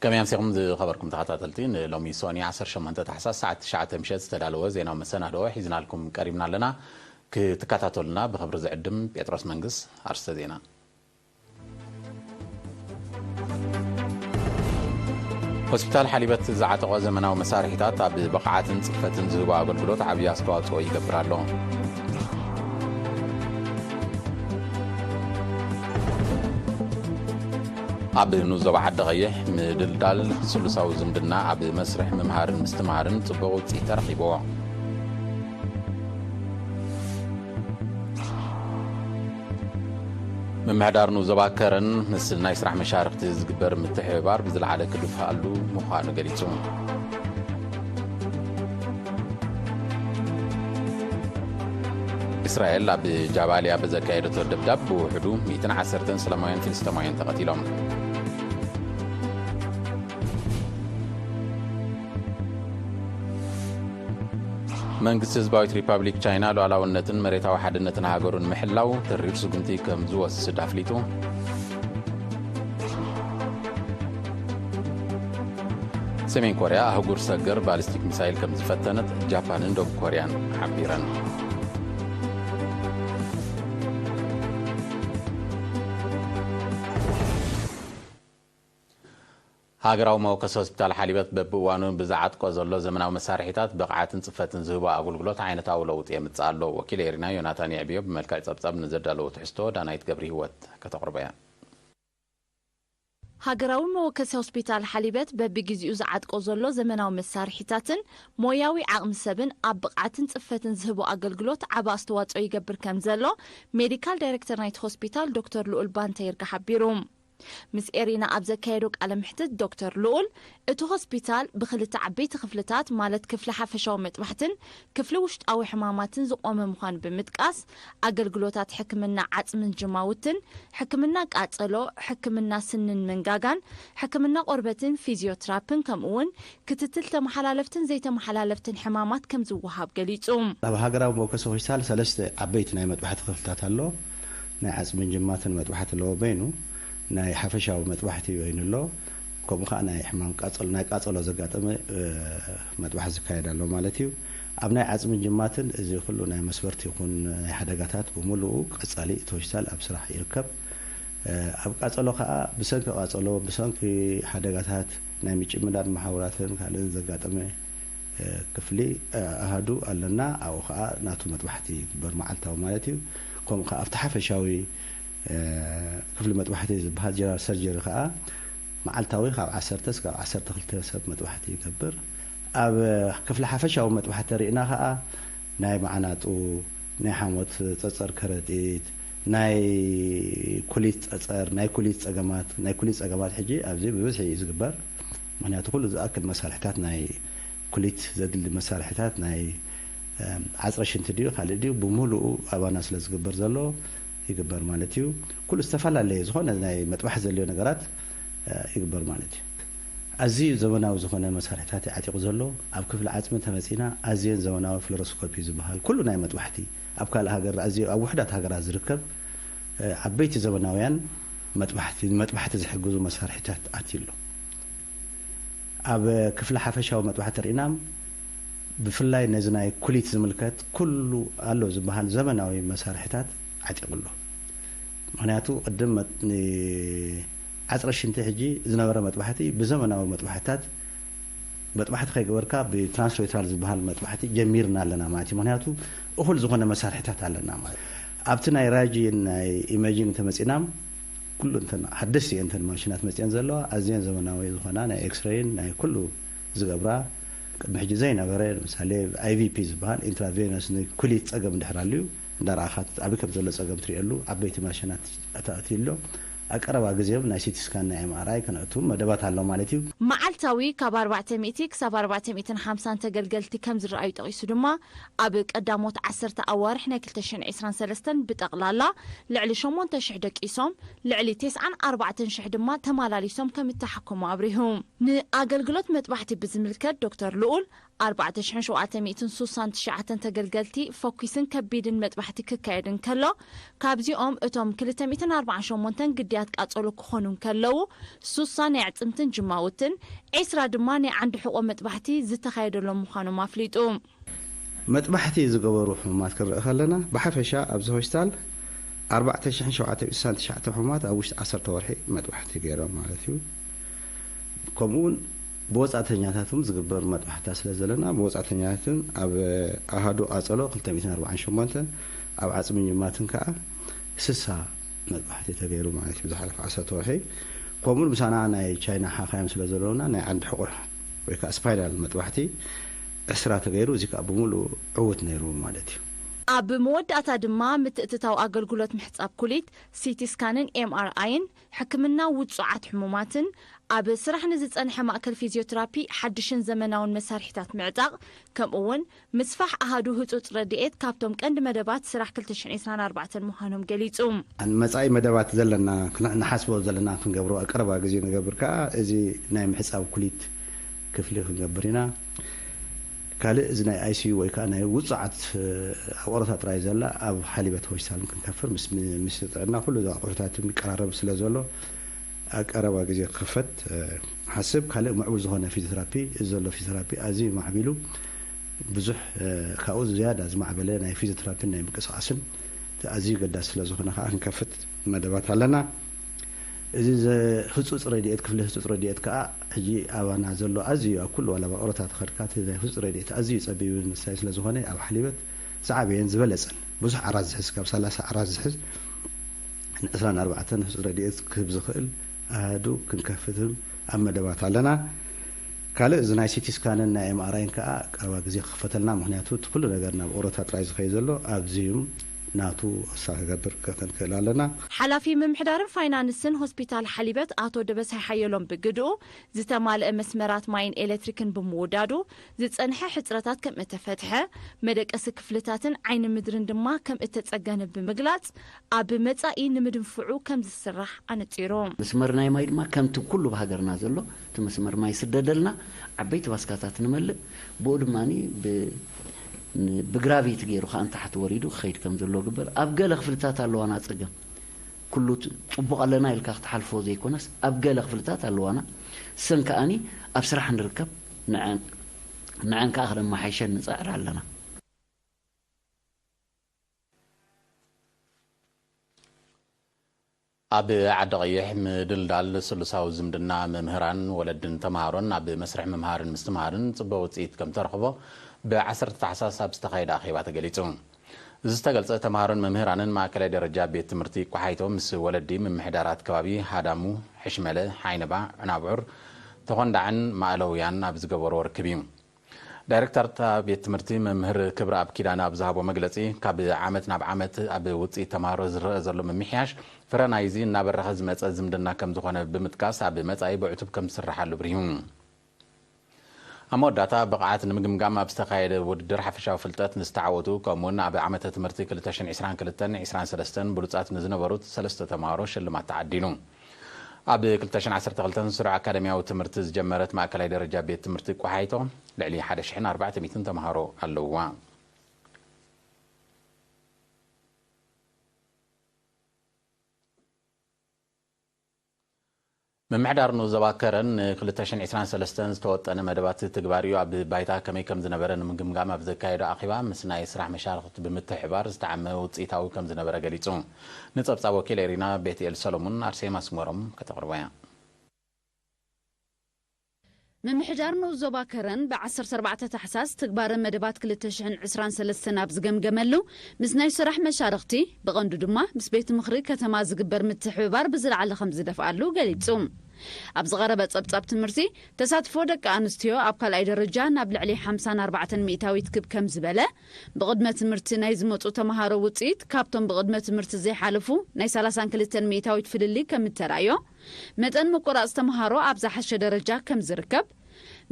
ከመይ ኣምሲኹም ዝኸበርኩም ተኸታተልቲ? ንሎሚ ሶኒ ዓሰርተ ሸሞንተ ታሕሳስ ሰዓት ትሽዓተ ምሸት ዝተዳለወ ዜናዊ መሰናድኦ ሒዝናልኩም ቀሪብና ኣለና። ክትከታተሉና ብኽብሪ ዝዕድም ጴጥሮስ መንግስ። ኣርስተ ዜና። ሆስፒታል ሓሊበት ዝዓጠቖ ዘመናዊ መሳርሒታት ኣብ ብቕዓትን ጽፈትን ዝህቦ ኣገልግሎት ዓብዪ ኣስተዋጽኦ ይገብር ኣሎ። ኣብ ንኡስ ዞባ ዓዲ ቐይሕ ምድልዳል ስሉሳዊ ዝምድና ኣብ መስርሕ ምምሃርን ምስትምሃርን ጽቡቕ ውጽኢት ተረኺብዎ። ምምሕዳር ንኡስ ዞባ ከረን ምስ ናይ ስራሕ መሻርኽቲ ዝግበር ምትሕብባር ብዝለዓለ ክድፍኣሉ ምዃኑ ገሊጹ። እስራኤል ኣብ ጃባልያ ብዘካየደቶ ደብዳብ ብውሕዱ ሚእትን ዓሰርተን ሰላማውያን ፍልስጤማውያን ተቐቲሎም። መንግስቲ ህዝባዊት ሪፓብሊክ ቻይና ሉዓላውነትን መሬታዊ ሓድነትን ሃገሩ ንምሕላው ተሪር ስጉምቲ ከም ዝወስድ ኣፍሊጡ። ሰሜን ኮርያ ኣህጉር ሰገር ባሊስቲክ ሚሳይል ከም ዝፈተነት ጃፓንን ደቡብ ኮርያን ሓቢረን። ሃገራዊ መወከሲ ሆስፒታል ሓሊበት በብእዋኑ ብዝዓጥቆ ዘሎ ዘመናዊ መሳርሒታት ብቕዓትን ጽፈትን ዝህቦ ኣገልግሎት ዓይነታዊ ለውጢ የምጽእ ኣሎ። ወኪል ኤሪና ዮናታን የዕብዮ ብመልክዕ ጸብጻብ ንዘዳለዎ ትሕዝቶ ዳናይት ገብረ ህይወት ከተቕርቦ እያ። ሃገራዊ መወከሲ ሆስፒታል ሓሊበት በብግዜኡ ዝዓጥቆ ዘሎ ዘመናዊ መሳርሒታትን ሞያዊ ዓቕሚ ሰብን ኣብ ብቕዓትን ጽፈትን ዝህቦ ኣገልግሎት ዓቢ ኣስተዋጽኦ ይገብር ከም ዘሎ ሜዲካል ዳይሬክተር ናይቲ ሆስፒታል ዶክተር ልኡል ባንተ ይርጋ ሓቢሩ። ምስ ኤሪና ኣብ ዘካየዶ ቃለ ምሕትት ዶክተር ልኡል፣ እቲ ሆስፒታል ብኽልተ ዓበይቲ ክፍልታት ማለት ክፍሊ ሓፈሻዊ መጥባሕትን ክፍሊ ውሽጣዊ ሕማማትን ዝቖመ ምዃኑ ብምጥቃስ፣ ኣገልግሎታት ሕክምና ዓጽምን ጅማውትን፣ ሕክምና ቃጸሎ፣ ሕክምና ስንን መንጋጋን፣ ሕክምና ቆርበትን ፊዚዮትራፕን ከምኡውን ክትትል ተመሓላለፍትን ዘይተመሓላለፍትን ሕማማት ከም ዝወሃብ ገሊጹ። ኣብ ሃገራዊ መወከሲ ሆስፒታል ሰለስተ ዓበይቲ ናይ መጥባሕቲ ክፍልታት ኣሎ። ናይ ዓጽምን ጅማትን መጥባሕቲ ኣለዎ በይኑ፣ ናይ ሓፈሻዊ መጥባሕቲ በይኑ ኣሎ፣ ከምኡ ከኣ ናይ ሕማም ቃጸሎ፣ ናይ ቃጸሎ ዘጋጠመ መጥባሕቲ ዝካየድ ኣሎ ማለት እዩ። ኣብ ናይ ዓጽምን ጅማትን እዚ ኩሉ ናይ መስበርቲ ይኹን ናይ ሓደጋታት ብምሉኡ ቀጻሊ እቲ ሆስፒታል ኣብ ስራሕ ይርከብ። ኣብ ቃጸሎ ከኣ ብሰንኪ ቃጸሎ፣ ብሰንኪ ሓደጋታት ናይ ምጭምዳድ መሓውራትን ካልእን ዘጋጠመ ክፍሊ ኣሃዱ ኣለና። ኣብኡ ከኣ ናቱ መጥባሕቲ ይግበር መዓልታዊ ማለት እዩ። ከምኡ ከኣ ኣብቲ ሓፈሻዊ ክፍሊ መጥባሕቲ ዝበሃል ጀነራል ሰርጀሪ ከኣ መዓልታዊ ካብ ዓሰርተ እስካብ ዓሰርተ ክልተ ሰብ መጥባሕቲ ይገብር። ኣብ ክፍሊ ሓፈሻዊ መጥባሕቲ ተሪእና ከኣ ናይ መዓናጡ፣ ናይ ሓሞት ጸጸር ከረጢት፣ ናይ ኩሊት ጸጸር፣ ናይ ኩሊት ጸገማት፣ ናይ ኩሊት ጸገማት ሕጂ ኣብዚ ብብዝሒ እዩ ዝግበር። ምክንያቱ ኩሉ ዝኣክል መሳርሕታት ናይ ኩሊት ዘድሊ መሳርሕታት ናይ ዓፅረ ሽንቲ ድዩ ካልእ ድዩ ብምሉኡ ኣባና ስለ ዝግበር ዘሎ ይግበር ማለት እዩ። ኩሉ ዝተፈላለየ ዝኾነ ናይ መጥባሕ ዘድልዮ ነገራት ይግበር ማለት እዩ። ኣዝዩ ዘመናዊ ዝኾነ መሳርሕታት እዩ ዓጢቑ ዘሎ። ኣብ ክፍሊ ዓፅሚ እንተመፂና ኣዝየን ዘመናዊ ፍሎሮስኮፒ ዝበሃል ኩሉ ናይ መጥባሕቲ ኣብ ካልእ ሃገር ኣዝዩ ኣብ ውሕዳት ሃገራት ዝርከብ ዓበይቲ ዘመናውያን መጥባሕቲ ንመጥባሕቲ ዝሕግዙ መሳርሒታት ኣትዩ ኣሎ። ኣብ ክፍሊ ሓፈሻዊ መጥባሕቲ ርኢና ብፍላይ ነዚ ናይ ኩሊት ዝምልከት ኩሉ ኣሎ ዝበሃል ዘመናዊ መሳርሒታት ዓጢቑ ኣሎ። ምክንያቱ ቅድም ዓፅረ ሽንቲ ሕጂ ዝነበረ መጥባሕቲ ብዘመናዊ መጥባሕትታት መጥባሕቲ ከይገበርካ ብትራንስሬትራል ዝበሃል መጥባሕቲ ጀሚርና ኣለና ማለት እዩ። ምክንያቱ እኹል ዝኾነ መሳርሒታት ኣለና ማለት ኣብቲ ናይ ራጂን ናይ ኢሜጂንግ እንተመፂና ኩሉ እንተን ሓደስቲ እየን እንተን ማሽናት መፅየን ዘለዋ ኣዝየን ዘመናዊ ዝኾና ናይ ኤክስሬይን ናይ ኩሉ ዝገብራ ቅድሚ ሕጂ ዘይነበረ ንምሳሌ ኣይቪፒ ዝበሃል ኢንትራቬነስ ንኩሊት ፀገም እንድሕር ኣልዩ እንዳረኣኻ ትዓቢ ከም ዘሎ ፀገም ትሪእሉ ዓበይቲ ማሽናት ኣታእትዩ ኣሎ። ኣብ ቀረባ ግዜ እውን ናይ ሲቲ ስካን ናይ ኤምኣርኣይ ከነእቱ መደባት ኣሎ ማለት እዩ። መዓልታዊ ካብ ኣርባዕተ ሚእቲ ክሳብ ኣርባዕተ ሚእትን ሓምሳን ተገልገልቲ ከም ዝረኣዩ ጠቒሱ ድማ ኣብ ቀዳሞት ዓሰርተ ኣዋርሕ ናይ ክልተ ሽሕን ዕስራን ሰለስተን ብጠቕላላ ልዕሊ ሸሞንተ ሽሕ ደቂሶም ልዕሊ ተስዓን ኣርባዕተን ሽሕ ድማ ተማላሊሶም ከም እተሓከሙ ኣብሪሁ። ንኣገልግሎት መጥባሕቲ ብዝምልከት ዶክተር ልኡል ኣርባዕተ ሽሕን ሸውዓተ ሚእትን ስሳን ትሽዓተን ተገልገልቲ ፈኲስን ከቢድን መጥባሕቲ ክካየድ እንከሎ፣ ካብዚኦም እቶም ክልተ ሚእትን ኣርባዓን ሸሞንተን ግድያት ቃጸሎ ክኾኑ እንከለዉ፣ ስሳ ናይ ኣዕጽምትን ጅማውትን፣ ዒስራ ድማ ናይ ዓንዲ ሕቖ መጥባሕቲ ዝተኻየደሎም ምዃኖም ኣፍሊጡ። መጥባሕቲ ዝገበሩ ሕሙማት ክንርኢ ከለና፣ ብሓፈሻ ኣብዚ ሆስፒታል ኣርባዕተ ሽሕን ሸውዓተ ሚእትን ስሳን ትሽዓተ ሕሙማት ኣብ ውሽጢ ዓሰርተ ወርሒ መጥባሕቲ ገይሮም ማለት እዩ። ከምኡ እውን ብወጻእተኛታት እውን ዝግበር መጥባሕታ ስለ ዘለና፣ ብወጻእተኛታትን ኣብ ኣሃዱ ቃጸሎ ክልተ ሚእትን ኣርባዓን ሸሞንተን፣ ኣብ ዓጽሚ ጅማትን ከኣ ስሳ መጥባሕቲ ተገይሩ ማለት እዩ። ዝሓለፈ ዓሰርተ ወርሒ። ከምኡ ምሳና ናይ ቻይና ሓኻይም ስለ ዘለውና፣ ናይ ዓንዲ ሕቑሕ ወይ ከዓ ስፓይናል መጥባሕቲ ዕስራ ተገይሩ፣ እዚ ከዓ ብምሉእ ዕዉት ነይሩ ማለት እዩ። ኣብ መወዳእታ ድማ ምትእትታው ኣገልግሎት ምሕጻብ ኩሊት፣ ሲቲ ስካንን ኤምኣርኣይን፣ ሕክምና ውጹዓት ሕሙማትን፣ ኣብ ስራሕ ንዝጸንሐ ማእከል ፊዚዮቴራፒ ሓድሽን ዘመናውን መሳርሒታት ምዕጣቕ፣ ከምኡ እውን ምስፋሕ ኣሃዱ ህጹጽ ረድኤት ካብቶም ቀንዲ መደባት ስራሕ ክልተ ሽሕን ዕስራን ኣርባዕተን ምዃኖም ገሊጹ። መጻኢ መደባት ዘለና፣ ክን-፣ ንሓስቦ ዘለና ክንገብሮ ኣብ ቀረባ ግዜ ንገብር ከኣ፣ እዚ ናይ ምሕጻብ ኩሊት ክፍሊ ክንገብር ኢና። ካልእ እዚ ናይ ኣይሲዩ ወይ ከኣ ናይ ውጹዓት፣ እ፣ ኣብ ኦሮታ ጥራይ ዘላ ኣብ ሓሊበት ሆስፒታል ክንከፍር ምስ፣ ምስ ጥዕና ኩሉ ኣቑሑታት ይቀራረብ ስለ ዘሎ ኣብ ቀረባ ግዜ ክኽፈት፣ እ፣ ሓስብ። ካልእ ምዕቡል ዝኾነ ፊዚዮቴራፒ፣ እዚ ዘሎ ፊዚዮቴራፒ ኣዝዩ ማዕቢሉ ብዙሕ፣ እ፣ ካብኡ ዝያዳ ዝማዕበለ ናይ ፊዚዮቴራፒን ናይ ምንቅስቓስን ኣዝዩ ገዳሲ ስለ ዝኾነ ከኣ ክንከፍት መደባት ኣለና። እዚ ዘ-፣ ህጹጽ ረድኤት፣ ክፍሊ ህጹጽ ረድኤት ከኣ ሕጂ ኣባና ዘሎ ኣዝዩ ኣብ ኩሉ ዋላ ኣብ ኦሮታ ተኸድካ እቲ ናይ ህጹጽ ረድኤት ኣዝዩ ጸቢብን ንሳይ ስለ ዝኾነ ኣብ ሓሊበት ዝዓበየን ዝበለጸን ብዙሕ ዓራት ዝሕዝ ካብ ሰላሳ ዓራት ዝሕዝ ንዕስራን ኣርባዕተን ህጹጽ ረድኤት ክህብ ዝኽእል ኣሃዱ ክንከፍትም ኣብ መደባት ኣለና። ካልእ እዚ ናይ ሲቲ ስካንን ናይ ኤምኣርኣይን ከኣ ቀረባ ግዜ ክኽፈተልና፣ ምኽንያቱ እቲ ኩሉ ነገር ናብ ኦሮታ ጥራይ ዝኸይድ ዘሎ ኣብዚ እዩ። ናቱ እሳ ክገብር ክንክእል ኣለና። ሓላፊ ምምሕዳርን ፋይናንስን ሆስፒታል ሓሊበት ኣቶ ደበሳይ ሓየሎም ብግድኡ፣ ዝተማልአ መስመራት ማይን ኤሌክትሪክን ብምውዳዱ ዝጸንሐ ሕጽረታት ከም እተፈትሐ፣ መደቀሲ ክፍልታትን ዓይኒ ምድርን ድማ ከም እተጸገነ ብምግላጽ፣ ኣብ መጻኢ ንምድንፍዑ ከም ዝስራሕ ኣነጺሩ። መስመር ናይ ማይ ድማ ከምቲ ኩሉ ብሃገርና ዘሎ እቲ መስመር ማይ ይስደደልና፣ ዓበይቲ ባስካታት ንመልእ፣ ብኡ ድማ ብ-፣ ን-፣ ብግራቪቲ ገይሩ ከዓ ንታሕቲ ወሪዱ ክኸይድ ከም ዘለዎ ግበር። ኣብ ገለ ክፍልታት ኣለዋና ጸገም። ኩሉ ት-፣ ጽቡቕ ኣለና ኢልካ ክትሓልፎ ዘይኮነስ፣ ኣብ ገለ ክፍልታት ኣለዋና። ሰን ከኣኒ ኣብ ስራሕ ንርከብ፣ ንዐን፣ ንዐን ከኣ ክነመሓይሸን ንጽዕር ኣለና። ኣብ ዓዲ ቀይሕ ምድልዳል ስሉሳዊ ዝምድና መምህራን፣ ወለድን ተምሃሮን ኣብ መስርሕ ምምሃርን ምስትምሃርን ጽቡቕ ውጽኢት ከም ተረኽቦ ብዓሰርተ ታሕሳስ ኣብ ዝተኻየደ ኣኼባ ተገሊጹ። እዚ ዝተገልጸ ተምሃሮን መምህራንን ማእከላይ ደረጃ ቤት ትምህርቲ ቆሓይቶ ምስ ወለዲ ምምሕዳራት ከባቢ ሃዳሙ፣ ሕሽመለ፣ ሓይነባ፣ ዕናብዑር፣ ተኾንዳዕን ማእለውያን ኣብ ዝገበርዎ ርክብ እዩ። ዳይሬክተር እታ ቤት ትምህርቲ መምህር ክብረኣብ ኪዳነ ኣብ ዝሃቦ መግለጺ፣ ካብ ዓመት ናብ ዓመት ኣብ ውጽኢት ተምሃሮ ዝረአ ዘሎ ምምሕያሽ ፍረ ናይዚ እናበረኸ ዝመጸ ዝምድና ከም ዝኾነ ብምጥቃስ፣ ኣብ መጻኢ ብዕቱብ ከም ዝስርሓሉ ኣብሪሁ። ኣብ መወዳእታ፣ ብቕዓት ንምግምጋም ኣብ ዝተኻየደ ውድድር ሓፈሻዊ ፍልጠት ንዝተዓወቱ፣ ከምኡውን ኣብ ዓመተ ትምህርቲ ክልተ ሽሕን ዕስራን ክልተን ዕስራን ሰለስተን ብሉጻት ንዝነበሩት ሰለስተ ተምሃሮ ሽልማት ተዓዲሉ። ኣብ ክልተ ሽሕን ዓሰርተ ክልተን ስሩዕ ኣካደሚያዊ ትምህርቲ ዝጀመረት ማእከላይ ደረጃ ቤት ትምህርቲ ቆሓይቶ፣ ልዕሊ ሓደ ሽሕን ኣርባዕተ ሚእትን ተምሃሮ ኣለውዋ። ምምሕዳር ንኡስ ዞባ ከረን ን ክልተ ሽሕን ዕስራን ሰለስተን ዝተወጠነ መደባት ትግባር እዩ፣ ኣብ ባይታ ከመይ ከም ዝነበረ ንምግምጋም ኣብ ዘካየዶ ኣኼባ ምስ ናይ ስራሕ መሻርኽቲ ብምትሕብባር ዝተዓመ ውፅኢታዊ ከም ዝነበረ ገሊጹ። ንጸብጻብ ወኪል ኤሪና ቤትኤል ሰሎሙን ኣርሴማ ስመሮም ከተቕርቦ እያ። ምምሕዳር ንኡስ ዞባ ከረን ብ ዓሰርተ ኣርባዕተ ታሕሳስ ትግባረ መደባት ክልተ ሽሕን ዕስራን ሰለስተን ኣብ ዝገምገመሉ፣ ምስ ናይ ስራሕ መሻርኽቲ፣ ብቐንዱ ድማ ምስ ቤት ምኽሪ ከተማ ዝግበር ምትሕብባር ብዝለዓለ ከም ዝደፍኣሉ ገሊጹ። ኣብ ዝቐረበ ጸብጻብ ትምህርቲ፣ ተሳትፎ ደቂ ኣንስትዮ ኣብ ካልኣይ ደረጃ ናብ ልዕሊ ሓምሳን ኣርባዕተን ሚእታዊት ክብ ከም ዝበለ፣ ብቕድመ ትምህርቲ ናይ ዝመጹ ተምሃሮ ውጽኢት ካብቶም ብቕድመ ትምህርቲ ዘይሓለፉ ናይ ሰላሳን ክልተን ሚእታዊት ፍልልይ ከም እተራእዮ፣ መጠን ምቁራጽ ተምሃሮ ኣብ ዝሓሸ ደረጃ ከም ዝርከብ፣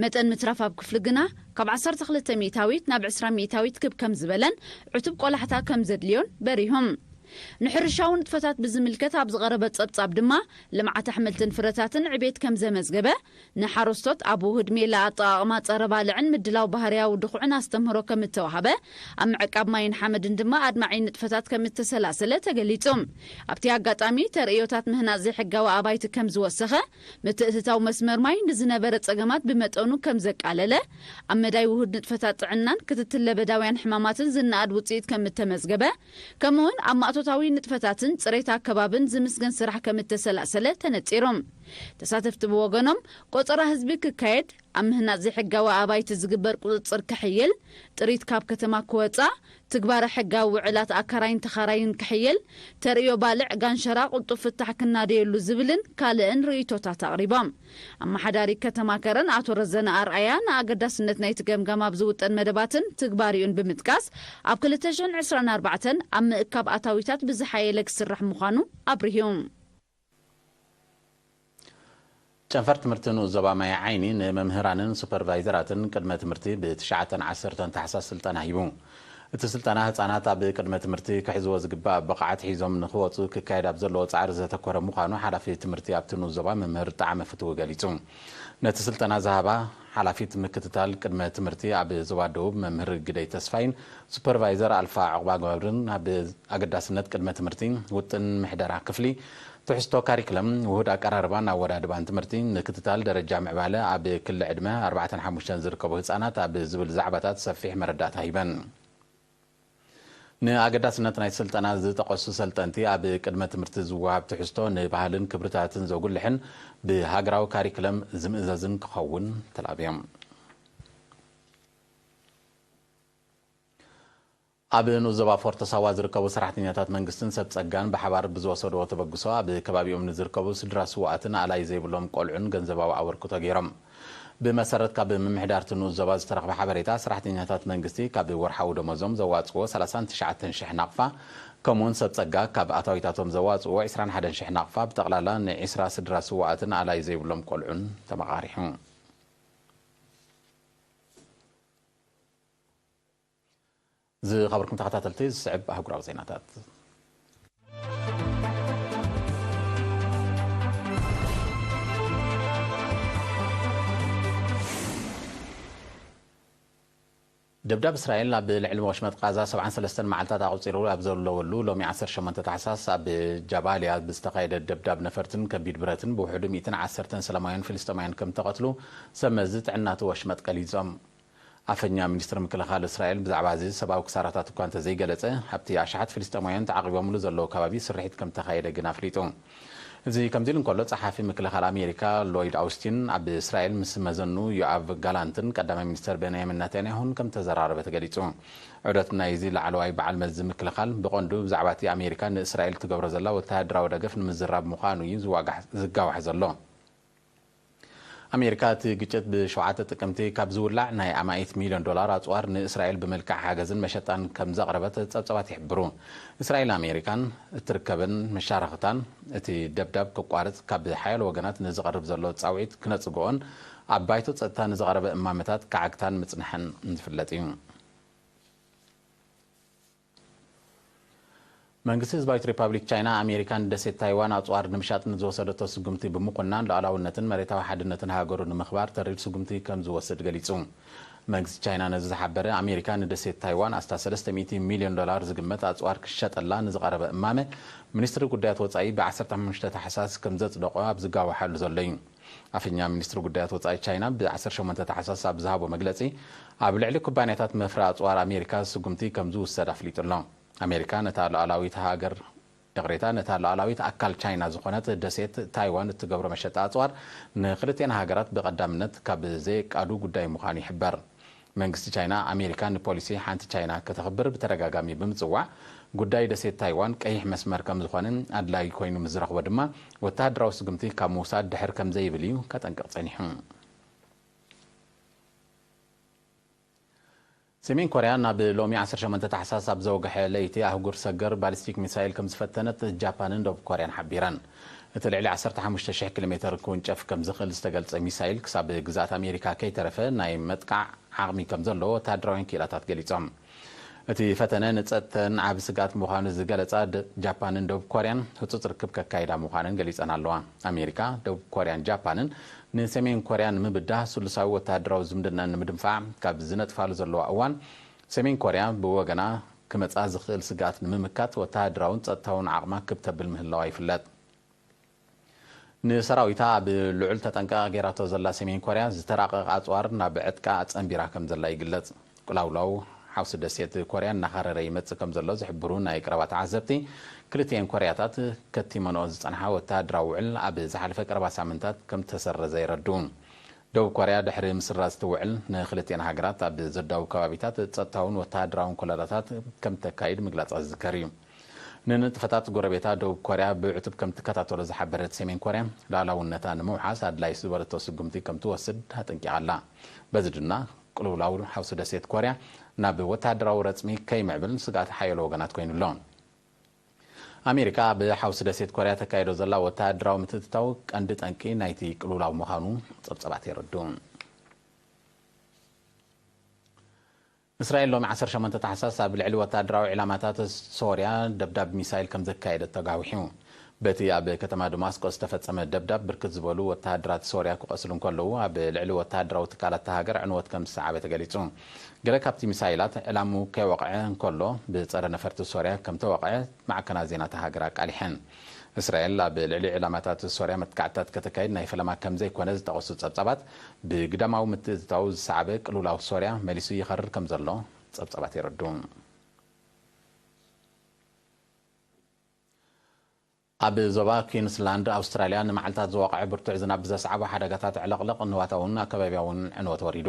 መጠን ምትራፍ ኣብ ክፍሊ ግና ካብ ዓሰርተ ክልተ ሚእታዊት ናብ ዕስራ ሚእታዊት ክብ ከም ዝበለን ዕቱብ ቆላሕታ ከም ዘድልዮን በሪሆም። ንሕርሻዊ ንጥፈታት ብዝምልከት ኣብ ዝቐረበ ጸብጻብ ድማ፣ ልምዓት ኣሕምልትን ፍረታትን ዕቤት ከም ዘመዝገበ፣ ንሓረስቶት ኣብ ውሁድ ሜላ ኣጠቓቕማ ጸረ ባልዕን ምድላው ባህርያዊ ድኹዕን ኣስተምህሮ ከም እተዋህበ፣ ኣብ ምዕቃብ ማይን ሓመድን ድማ ኣድማዒ ንጥፈታት ከም እተሰላሰለ ተገሊጹ። ኣብቲ ኣጋጣሚ፣ ተርእዮታት ምህናጽ ዘይሕጋዊ ኣባይቲ ከም ዝወሰኸ፣ ምትእትታው መስመር ማይ ንዝነበረ ጸገማት ብመጠኑ ከም ዘቃለለ፣ ኣብ መዳይ ውሁድ ንጥፈታት ጥዕናን ክትትል ለበዳውያን ሕማማትን ዝነኣድ ውጽኢት ከም እተመዝገበ፣ ከምኡውን ኣብ ማእቶታዊ ንጥፈታትን ጽሬት ኣከባብን ዝምስገን ስራሕ ከም እተሰላሰለ ተነጺሩ። ተሳተፍቲ ብወገኖም፣ ቆጸራ ህዝቢ ክካየድ፣ ኣብ ምህናጽ ዘይሕጋዊ ኣባይቲ ዝግበር ቁጽጽር ክሕይል፣ ጥሪት ካብ ከተማ ክወጻ፣ ትግባረ ሕጋዊ ውዕላት ኣካራይን ተኻራይን ክሕይል፣ ተርእዮ ባልዕ ጋንሸራ ቅልጡፍ ፍታሕ ክናደየሉ ዝብልን ካልእን ርእይቶታት ኣቕሪቦም። ኣመሓዳሪ ከተማ ከረን ኣቶ ረዘነ ኣርኣያ ንኣገዳስነት ናይቲ ገምጋም ኣብ ዝውጠን መደባትን ትግባሪኡን ብምጥቃስ፣ ኣብ ክልተ ሽሕን ዕስራን ኣርባዕተን ኣብ ምእካብ ኣታዊታት ብዝሓየለ ክስራሕ ምዃኑ ኣብሪሁ። ጨንፈር ትምህርቲ ንኡስ ዞባ ማይ ዓይኒ ንመምህራንን ሱፐርቫይዘራትን ቅድመ ትምህርቲ ብትሽዓተን ዓሰርተን ታሕሳስ ስልጠና ሂቡ። እቲ ስልጠና ህጻናት ኣብ ቅድመ ትምህርቲ ክሕዝዎ ዝግባእ ብቕዓት ሒዞም ንኽወጹ ክካየድ ኣብ ዘለዎ ጻዕሪ ዘተኮረ ምዃኑ ሓላፊ ትምህርቲ ኣብቲ ንኡስ ዞባ መምህር ጣዕመ ፍትዊ ገሊጹ። ነቲ ስልጠና ዝሃባ ሓላፊት ምክትታል ቅድመ ትምህርቲ ኣብ ዞባ ደቡብ መምህር ግደይ ተስፋይን ሱፐርቫይዘር ኣልፋ ዕቑባ ገብርን ኣብ ኣገዳስነት ቅድመ ትምህርቲ፣ ውጥን ምሕደራ ክፍሊ፣ ትሕዝቶ ካሪክለም፣ ውሁድ ኣቀራርባን ኣወዳድባን ትምህርቲ፣ ምክትታል ደረጃ ምዕባለ ኣብ ክሊ ዕድመ ኣርባዕተን ሓሙሽተን ዝርከቡ ህጻናት ኣብ ዝብል ዛዕባታት ሰፊሕ መረዳእታ ሂበን። ንኣገዳስነት ናይ ስልጠና ዝጠቐሱ ሰልጠንቲ፣ ኣብ ቅድመ ትምህርቲ ዝወሃብ ትሕዝቶ ንባህልን ክብርታትን ዘጉልሕን ብሃገራዊ ካሪክለም ዝምእዘዝን ክኸውን ተላብዮም። ኣብ ንኡስ ዞባ ፎርቶ ሳዋ ዝርከቡ ሰራሕተኛታት መንግስትን ሰብ ጸጋን ብሓባር ብዝወሰድዎ ተበግሶ፣ ኣብ ከባቢኦም ንዝርከቡ ስድራ ስውኣትን ኣላይ ዘይብሎም ቆልዑን ገንዘባዊ ኣበርክቶ ገይሮም። ብመሰረት ካብ ምምሕዳር እቲ ንኡስ ዞባ ዝተረኽበ ሓበሬታ፣ ሰራሕተኛታት መንግስቲ ካብ ወርሓዊ ደሞዞም ዘዋጽዎ ሰላሳን ትሽዓተን ሽሕ ናቕፋ፣ ከምኡውን ሰብ ጸጋ ካብ ኣታዊታቶም ዘዋጽዎ ዕስራን ሓደን ሽሕ ናቕፋ፣ ብጠቕላላ ንዕስራ ስድራ ስውኣትን ኣላይ ዘይብሎም ቆልዑን ተመቓሪሑ። ዝኸበርኩም ተኸታተልቲ፣ ዝስዕብ ኣህጉራዊ ዜናታት። ደብዳብ እስራኤል ኣብ ልዕሊ ወሽመጥ ቃዛ ሰብዓን ሰለስተን መዓልታት ኣቑጺሩ ኣብ ዘለወሉ፣ ሎሚ ዓሰርተ ሸሞንተ ታሕሳስ ኣብ ጃባልያ ብዝተኻየደ ደብዳብ ነፈርትን ከቢድ ብረትን ብውሕዱ ሚእትን ዓሰርተን ሰላማውያን ፍልስጤማውያን ከም ተቐትሉ ሰብ መዚ ጥዕና እቲ ወሽመጥ ገሊጾም። ኣፈኛ ሚኒስትሪ ምክልኻል እስራኤል ብዛዕባ እዚ ሰብኣዊ ክሳራታት እኳ እንተዘይገለጸ፣ ኣብቲ ኣሽሓት ፍልስጤማውያን ተዓቒቦምሉ ዘለዉ ከባቢ ስርሒት ከም ተኻየደ ግን ኣፍሊጡ። እዚ ከምዚ ኢሉ እንከሎ፣ ጸሓፊ ምክልኻል ኣሜሪካ ሎይድ ኣውስቲን ኣብ እስራኤል ምስ መዘኑ ዮኣቭ ጋላንትን ቀዳማይ ሚኒስተር ቤንያሚን ናታንያሁን ከም ተዘራረበ ተገሊጹ። ዑደት ናይዚ ላዕለዋይ በዓል መዚ ምክልኻል ብቐንዱ ብዛዕባ እቲ ኣሜሪካ ንእስራኤል ትገብሮ ዘላ ወተሃደራዊ ደገፍ ንምዝራብ ምዃኑ እዩ ዝዋጋሕ-፣ ዝጋዋሕ ዘሎ። ኣሜሪካ እቲ ግጭት ብሸውዓተ ጥቅምቲ ካብ ዝውላዕ ናይ ኣማኢት ሚልዮን ዶላር ኣጽዋር ንእስራኤል ብመልክዕ ሓገዝን መሸጣን ከም ዘቕረበት ጸብጻባት ይሕብሩ። እስራኤልን ኣሜሪካን እትርከበን መሻርኽታን እቲ ደብዳብ ክቋረጽ ካብ ሓያሎ ወገናት ንዝቐርብ ዘሎ ጻውዒት ክነጽግኦን ኣብ ባይቶ ጸጥታ ንዝቐረበ እማመታት ክዓግታን ምጽንሐን ዝፍለጥ እዩ። መንግስቲ ህዝባዊት ሪፓብሊክ ቻይና፣ ኣሜሪካ ንደሴት ታይዋን ኣጽዋር ንምሻጥ ንዝወሰደቶ ስጉምቲ ብምኹናን ሉዓላውነትን መሬታዊ ሓድነትን ሃገሩ ንምኽባር ተሪር ስጉምቲ ከም ዝወስድ ገሊጹ። መንግስቲ ቻይና ነዚ ዝሓበረ፣ ኣሜሪካ ንደሴት ታይዋን ኣስታት ሰለስተ ሚእቲ ሚልዮን ዶላር ዝግመት ኣጽዋር ክሸጠላ ንዝቐረበ እማመ፣ ሚኒስትሪ ጉዳያት ወጻኢ ብ ዓሰርተ ሓሙሽተ ታሕሳስ ከም ዘጽደቖ ኣብ ዝጋወሓሉ ዘሎ እዩ። ኣፈኛ ሚኒስትሪ ጉዳያት ወጻኢ ቻይና ብ ዓሰርተ ሸሞንተ ታሕሳስ ኣብ ዝሃቦ መግለጺ፣ ኣብ ልዕሊ ኩባንያታት መፍረ ኣጽዋር ኣሜሪካ ስጉምቲ ከም ዝውሰድ ኣፍሊጡ ኣሎ። ኣሜሪካ ነታ ሉዓላዊት ሃገር፣ ይቕሬታ፣ ነታ ሉዓላዊት ኣካል ቻይና ዝኾነት ደሴት ታይዋን እትገብሮ መሸጣ ኣጽዋር ንክልቴን ሃገራት ብቐዳምነት ካብ ዘየቃዱ ጉዳይ ምዃኑ ይሕበር። መንግስቲ ቻይና፣ ኣሜሪካ ንፖሊሲ ሓንቲ ቻይና ከተኽብር ብተደጋጋሚ ብምጽዋዕ፣ ጉዳይ ደሴት ታይዋን ቀይሕ መስመር ከም ዝኾነ ኣድላዪ ኮይኑ ምስ ዝረኽቦ ድማ፣ ወተሃደራዊ ስጉምቲ ካብ ምውሳድ ድሕር ከም ዘይብል እዩ ከጠንቅቕ ጸኒሑ። ሰሜን ኮርያ ናብ ሎሚ ዓሰርተ ሸሞንተ ታሕሳስ ኣብ ዘወግሐ ለይቲ ኣህጉር ሰገር ባሊስቲክ ሚሳይል ከም ዝፈተነት ጃፓንን ደቡብ ኮርያን ሓቢረን። እቲ ልዕሊ ዓሰርተ ሓሙሽተ ሽሕ ኪሎ ሜተር ክውንጨፍ ከም ዝኽእል ዝተገልጸ ሚሳይል ክሳብ ግዝኣት ኣሜሪካ ከይተረፈ ናይ መጥቃዕ ዓቕሚ ከም ዘለዎ ወተሃደራውያን ክኢላታት ገሊጾም። እቲ ፈተነ ንጸጥተን ዓቢ ስግኣት ምዃኑ ዝገለጻ ደ-፣ ጃፓንን ደቡብ ኮርያን ህጹጽ ርክብ ከካይዳ ምዃነን ገሊጸን ኣለዋ። ኣሜሪካ፣ ደቡብ ኮርያን ጃፓንን ንሰሜን ኮርያ ንምብዳህ ስሉሳዊ ወተሃደራዊ ዝምድናን ንምድንፋዕ ካብ ዝነጥፋሉ ዘለዋ እዋን፣ ሰሜን ኮርያ ብወገና ክመጻ ዝኽእል ስግኣት ንምምካት ወተሃደራውን ጸጥታውን ዓቕማ ክብ ተብል ምህላዋ ይፍለጥ። ንሰራዊታ ኣብ ልዑል ተጠንቀቕ ገይራቶ ዘላ ሰሜን ኮርያ፣ ዝተራቐቐ ኣጽዋር ናብ ዕጥቃ ኣጸንቢራ ከም ዘላ ይግለጽ። ቅላውላው ሓውሲ ደሴት ኮርያ እናኻረረ ይመጽእ ከም ዘሎ ዝሕብሩ ናይ ቀረባ ተዓዘብቲ፣ ክልቲኤን ኮርያታት ከቲመንኦ ዝጸንሓ ወተሃደራዊ ውዕል ኣብ ዝሓለፈ ቀረባ ሳምንታት ከም ተሰረዘ የረድኡ። ደቡብ ኮርያ ድሕሪ ምስራዝ እቲ ውዕል፣ ንክልቲኤን ሃገራት ኣብ ዘዳውብ ከባቢታት ጸጥታውን ወተሃደራውን ኮለላታት ከም ተካይድ ምግላጻ ዝዝከር እዩ። ንንጥፈታት ጎረቤታ ደቡብ ኮርያ ብዕቱብ ከም ትከታተሎ ዝሓበረት ሰሜን ኮርያ፣ ሉዓላውነታ ንምውሓስ ኣድላዪ ዝበለቶ ስጉምቲ ከም ትወስድ ኣጠንቂቓ ኣላ። በዚ ድማ ቅልውላው ሓውሲ ደሴት ኮርያ ናብ ወተሃደራዊ ረጽሚ ከይምዕብል ስግኣት ሓያሎ ወገናት ኮይኑ ኣሎ። ኣሜሪካ ኣብ ሓውሲ ደሴት ኮርያ ተካይዶ ዘላ ወተሃደራዊ ምትእትታው ቀንዲ ጠንቂ ናይቲ ቅልውላው ምዃኑ ጸብጸባት የረድኡ። እስራኤል ሎሚ ዓሰርተ ሸሞንተ ታሕሳስ ኣብ ልዕሊ ወተሃደራዊ ዕላማታት ሶርያ ደብዳብ ሚሳይል ከም ዘካየደት ተጋዊሑ። በቲ ኣብ ከተማ ደማስቆ ዝተፈጸመ ደብዳብ ብርክት ዝበሉ ወተሃደራት ሶርያ ክቐስሉ እንከለዉ፣ ኣብ ልዕሊ ወተሃደራዊ ትካላት እታ ሃገር ዕንወት ከም ዝሰዓበ ተገሊጹ። ገለ ካብቲ ሚሳይላት ዕላሙ ከይወቕዐ እንከሎ፣ ብጸረ ነፈርቲ ሶርያ ከም ተወቕዐ ማዕከናት ዜና እታ ሃገር ኣቃሊሐን። እስራኤል ኣብ ልዕሊ ዕላማታት ሶርያ መጥቃዕትታት ከተካይድ ናይ ፈለማ ከም ዘይኮነ ዝጠቐሱ ጸብጻባት፣ ብግዳማዊ ምትእትታው ዝሰዓበ ቅልውላው ሶርያ መሊሱ ይኸርር ከም ዘሎ ጸብጻባት የረድኡ። ኣብ ዞባ ኩዊንስላንድ ኣውስትራልያ፣ ንመዓልታት ዝወቕዐ ብርቱዕ ዝናብ ብዘስዓቦ ሓደጋታት ዕልቕልቕ፣ ንዋታውን ኣከባቢያውን ዕንወት ወሪዱ።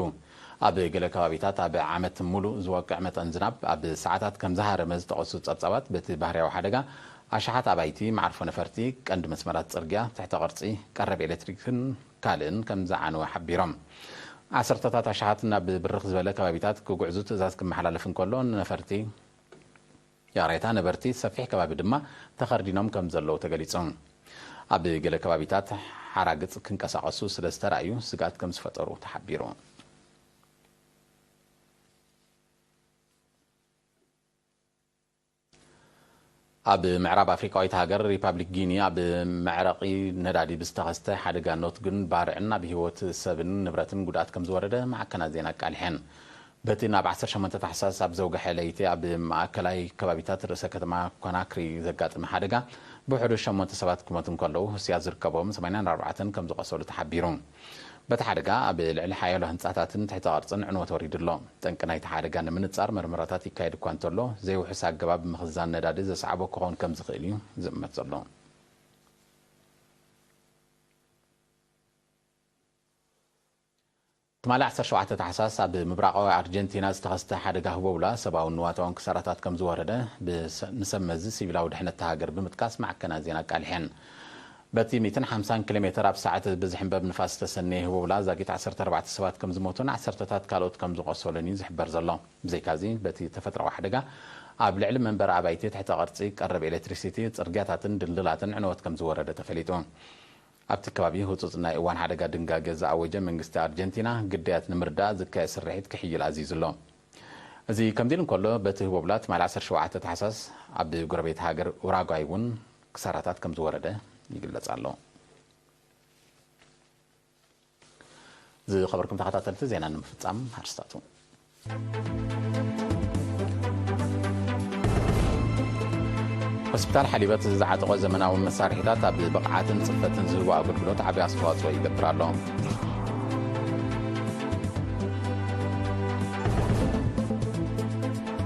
ኣብ ገለ ከባቢታት ኣብ ዓመት ሙሉእ ዝወቅዕ መጠን ዝናብ ኣብ ሰዓታት ከም ዝሃረመ ዝጠቐሱ ጸብጻባት፣ በቲ ባህርያዊ ሓደጋ ኣሽሓት ኣባይቲ፣ መዓርፎ ነፈርቲ፣ ቀንዲ መስመራት ጽርግያ፣ ትሕተ ቅርጺ፣ ቀረብ ኤሌክትሪክን ካልእን ከም ዝዓነወ ሓቢሮም። ዓሰርተታት ኣሽሓት ናብ ብርኽ ዝበለ ከባቢታት ክጉዕዙ ትእዛዝ ክመሓላለፍ እንከሎ፣ ነፈርቲ ይቕሬታ፣ ነበርቲ ሰፊሕ ከባቢ ድማ ተኸርዲኖም ከም ዘለዉ ተገሊጹ። ኣብ ገለ ከባቢታት ሓራግጽ ክንቀሳቐሱ ስለ ዝተራእዩ ስግኣት ከም ዝፈጠሩ ተሓቢሩ። ኣብ ምዕራብ ኣፍሪቃዊት ሃገር ሪፓብሊክ ጊኒ ኣብ መዕረቒ ነዳዲ ብዝተኸስተ ሓደጋ ኖትግን ባርዕን ኣብ ህይወት ሰብን ንብረትን ጉድኣት ከም ዝወረደ ማዕከናት ዜና ኣቃሊሐን። በቲ ናብ ዓሰርተ ሸሞንተ ታሕሳስ ኣብ ዘውግሐ ለይቲ ኣብ ማእከላይ ከባቢታት ርእሰ ከተማ ኮናክሪ ዘጋጠመ ሓደጋ ብውሕዱ ሸሞንተ ሰባት ክሞቱ እንከለዉ፣ ህሱያት ዝርከቦም ሰማንያን ኣርባዕተን ከም ዝቖሰሉ ተሓቢሩ። በቲ ሓደጋ ኣብ ልዕሊ ሓያሎ ህንጻታትን ትሕተ ቅርጽን ዕንወት ወሪዱ ኣሎ። ጠንቂ ናይቲ ሓደጋ ንምንጻር መርመራታት ይካየድ እኳ እንተሎ፣ ዘይውሑስ ኣገባብ ምኽዛን ነዳዲ ዘስዓቦ ክኸውን ከም ዝኽእል እዩ ዝእመት ዘሎ። ትማሊ ዓሰርተ ሸውዓተ ታሕሳስ ኣብ ምብራቓዊ ኣርጀንቲና ዝተኸስተ ሓደጋ ህቦብላ ሰብኣውን ንዋታውን ክሳራታት ከም ዝወረደ ብሰ-፣ ንሰብ መዚ ሲቪላዊ ድሕነት እታ ሃገር ብምጥቃስ ማዕከናት ዜና ኣቃሊሐን። በቲ ሚእትን ሓምሳን ኪሎ ሜትር ኣብ ሰዓት ብዝሕንበብ ንፋስ ዝተሰነየ ህቦብላ ዛጊት ዓሰርተ ኣርባዕተ ሰባት ከም ዝሞቱን ዓሰርተታት ካልኦት ከም ዝቖሰሉን እዩ ዝሕበር ዘሎ። ብዘይካዚ፣ በቲ ተፈጥሮኣዊ ሓደጋ ኣብ ልዕሊ መንበሪ ኣባይቲ፣ ትሕተ ቅርጺ፣ ቀረብ ኤሌክትሪሲቲ፣ ጽርግያታትን ድልድላትን ዕንወት ከም ዝወረደ ተፈሊጡ። ኣብቲ ከባቢ ህጹጽ ናይ እዋን ሓደጋ ድንጋገ ዝኣወጀ መንግስቲ ኣርጀንቲና፣ ግዳያት ንምርዳእ ዝካየድ ስርሒት ክሕይል ኣዚዙ ኣሎ። እዚ ከምዚ ኢሉ እንከሎ፣ በቲ ህቦብላ ትማሊ ዓሰርተ ሸውዓተ ታሕሳስ ኣብ ጎረቤት ሃገር ኡራጓይ እውን ክሳራታት ከም ዝወረደ ይግለጽ ኣሎ። ዝኸበርኩም ተኸታተልቲ፣ ዜና ንምፍጻም ኣርስታቱ። ሆስፒታል ሓሊበት ዝዓጠቖ ዘመናዊ መሳርሒታት ኣብ ብቕዓትን ጽፈትን ዝህቦ ኣገልግሎት ዓቢ ኣስተዋጽኦ ይገብር ኣሎ።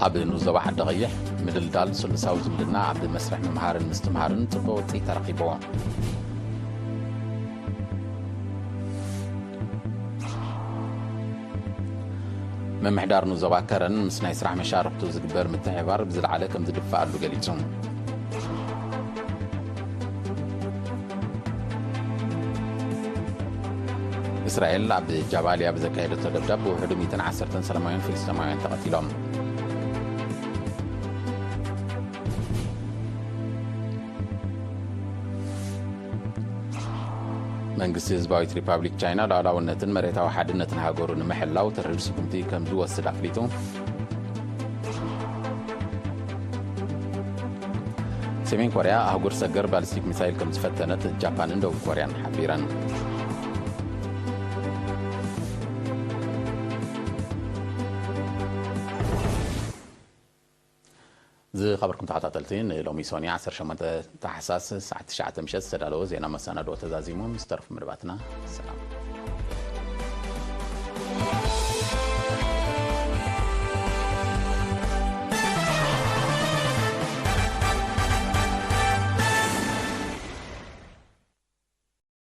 ኣብ ንኡስ ዞባ ዓዲ ቀይሕ፣ ምድልዳል ስሉሳዊ ዝምድና ኣብ መስርሕ ምምሃርን ምስትምሃርን ጽቡቕ ውጽኢት ተረኺብዎ። ምምሕዳር ንኡስ ዞባ ከረን ምስ ናይ ስራሕ መሻርኽቱ ዝግበር ምትሕብባር ብዝለዓለ ከም ዝድፍኣሉ ገሊጹ። እስራኤል ኣብ ጃባልያ ብዘካየደቶ ደብዳብ ብውሕዱ ሚእትን ዓሰርተን ሰላማውያን ፍልስጤማውያን ተቐቲሎም። መንግስቲ ህዝባዊት ሪፓብሊክ ቻይና ሉዓላውነትን መሬታዊ ሓድነትን ሃገሩ ንምሕላው ተሪር ስጉምቲ ከም ዝወስድ ኣፍሊጡ። ሰሜን ኮርያ ኣህጉር ሰገር ባሊስቲክ ሚሳይል ከም ዝፈተነት ጃፓንን ደቡብ ኮርያን ሓቢረን። ዝኸበርኩም ተኸታተልቲ፣ ንሎሚ ሶኒ ዓሰርተ ሸሞንተ ታሕሳስ ሰዓት ትሽዓተ ምሸት ዝተዳለወ ዜና መሰናድኦ ተዛዚሙ። ምስ ተረፉ መደባትና ሰላም።